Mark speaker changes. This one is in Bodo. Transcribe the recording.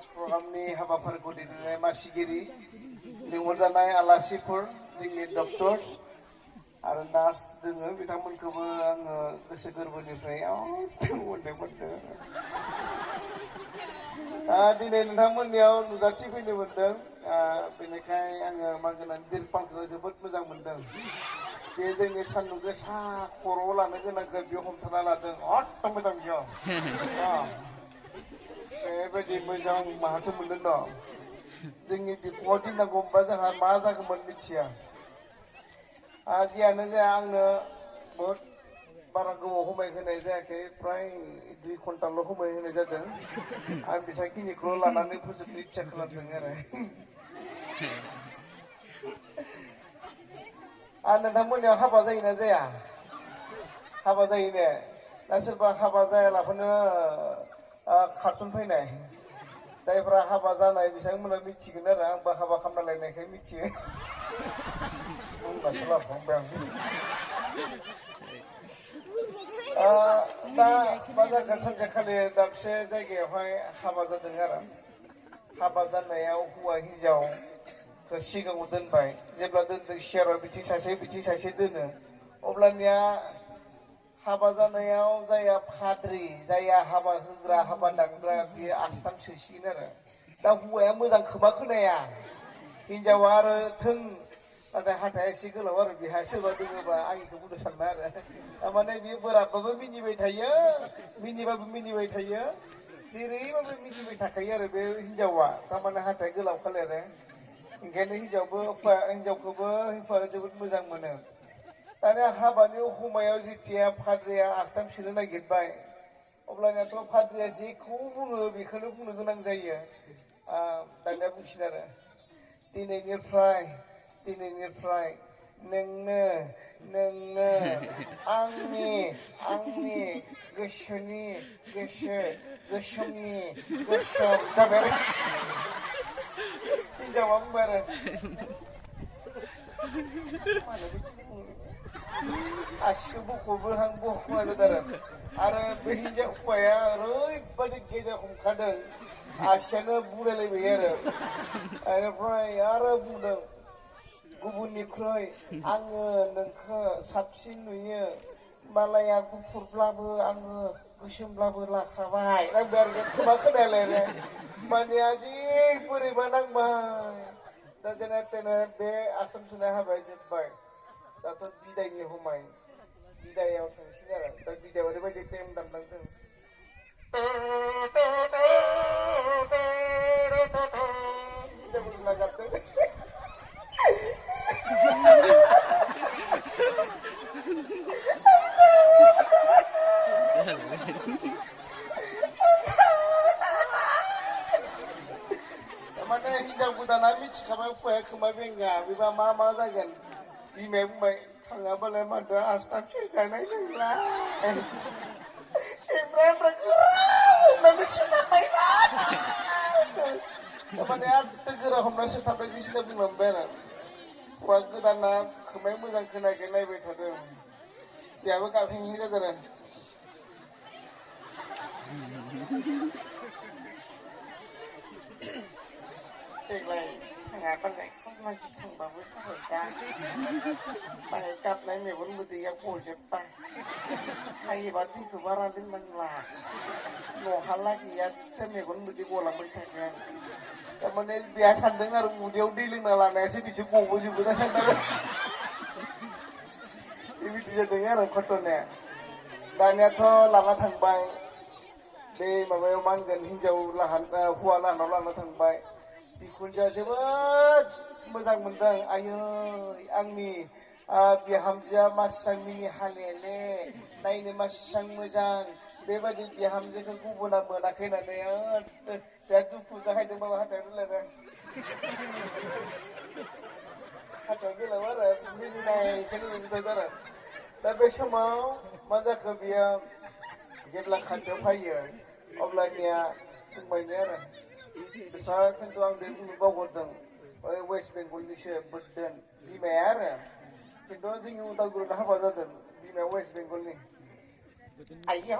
Speaker 1: समाज प्रग्रामनि हाबाफारिखौ दैदेननाय मासिगिरि लिंहरजानाय आलासिफोर जोंनि डक्टर आरो नार्स दोङो बिथांमोनखौबो आङो गोसो गोरबोनिफ्राय अननाय मोनदों। दिनै नोंथांमोननियाव नुजाथि फैनो मोनदों बेनिखाय आङो मा होनगोन दिलपालखौ जोबोद मोजां मोनदों। बे जोंनि सान्दुं गोसा खर'आव लानो गोनांखौ बेयाव हमथाना लादों अथ' मोजां बेयाव बेबायदि मोजां माहाथो मोनदों न' जोंनि बिखुङाव दिनांगौ होनबा जोंहा मा जागौमोन मिथिया। जियानो जाया आंनो बहुद बारा गोबाव समाय होनाय जायाखै प्राय 2 घन्टाल' समाय होनाय जादों। आं बेसांखिनिखौल' लानानै फोजोबनो इच्ছা खालामदों आरो नोंथांमोननियाव हाबा जायोना जाया? हाबा जायो ने? ना सोरबा हाबा जायालाफानो खारसन फैनाय? जायफ्रा हाबा जानाय बिथांमोना मिथिगोन आरो आंबो हाबा खालामना लायनायखाय मिथियो। बुंबासो लाफांबाय आं। दा मा जागोन सानसेखालि दाबसे जायगायावहाय हाबा जादों आरो हाबा जानायाव हौवा हिन्जावखौ सिगाङाव दोनबाय। जेब्ला दोनदों सियाराव बिथिं सासे दोनो अब्लानिया हाबा जानायाव जाया फाद्रि जाया हाबा होग्रा हाबा दानग्रा बेयो आस्थाम सोसिगोन आरो दा हौवाया मोजां खोमा खोनाया हिन्जावा आरो थों नाथाय हाथाया एसे गोलाव आरो बेहा सोरबा दोङोबा आंनिखौ बुंनो सानना आरो थारमाने बियो बोराबबाबो मिनिबाय थायो मिनिबाबो मिनिबाय थायो जेरैबाबो मिनिबाय थाखायो आरो बे हिन्जावा थारमाने हाथाया गोलाव खालाय ओंखायनो हिन्जावखौबो जोबोद मोजां मोनो। दानिया हाबानि समायाव जेथिया फाद्रिया आस्थाम सोनो नागिरबाय अब्लानियाथ' फाद्रिया जेखौ बुङो बेखौनो बुंनो गोनां जायो। दानिया बुंसिन आरो दिनैनिफ्राय नोंनो आंनि गोसोनि गोसोमनि गोसोम जाबाय आरो हिन्जावा बुंबाय आरो आसिखौ बख'बोहां जादों आरो बे हौवाया ओरैबादि गेजेर हमखादों आसियानो बुलायलायबाय आरो बेनिफ्राय आरो बुंदों गुबुननिख्रुइ आङो नोंखौ साबसिन नुयो मालाया गुफुरब्लाबो आङो गोसोमब्लाबो लाखाबाय खोमा खोनायालाय माने जि बोरैबा नांबाय दा जेने तेने बे आस्थाम सोनाय हाबाया जोब्बाय। दाथ' बिदायनि समाय बिदायाव थांसिगोन आरो दा बिदायाव ओरैबायदि बेम दामनांदों माने हिन्जाव गोदाना मिथिखाबाय हौवाया खोमा बेंगा बेबा मा जागोन बिमाया बुंबाय थाङाबालाय माथो आस्थाम सोजानाय नंला माने आरो गोरा हमना सोथाबनाय सिदा बुंलांबाय आरो हौवा गोदाना खोमाया मोजां खोनायाखै नायबाय थादों बेहाबो गाबहें जादों आरो देग्लाय थाङाबालाय मानसि थांबाबो जाबाय दा बाहाय गाबनाय मेगन मोदैया गजोब्बाय हायोबा दैखौ बारा लोंनांला न'हालागैया मेगन मोदै गलांबाय थागोन थारमाने बेहा सानदों आरो उदैयाव दै लोंना लानायासो बिदि गबोजोबो ना सानदों बेबायदि जादों आरो घटनाया। दानियाथ' लाना थांबाय बे माबायाव मा होनगोन हौवा लाहानाव लाना थांबाय बिखुनजोआ जोबोद मोजां मोनदों आयै आंनि बिहामजोआ मासिबां मिनि हालेले नायनो मासिबां मोजां बेबायदि बिहामजोखौ गुबुना मोनाखै होननानै बिराद दुखु जाहैदोंबाबो हाथाया रुलायबाय हाथाया गोलाव आरो मिनिनायखौनो नुदों आरो दा बे समाव मा जाखो बियो जेब्ला खाथियाव फैयो अब्लानिया बुंबायनो आरो बिस्रा खिन्थु आं बे बुंनो बावगारदों वेस्ट बेंगलनिसो बोरदोन बिमाया आरो खिन्थु जोंनि उदालगुरियावनो हाबा जादों बिमाया वेस्ट बेंगलनि आइया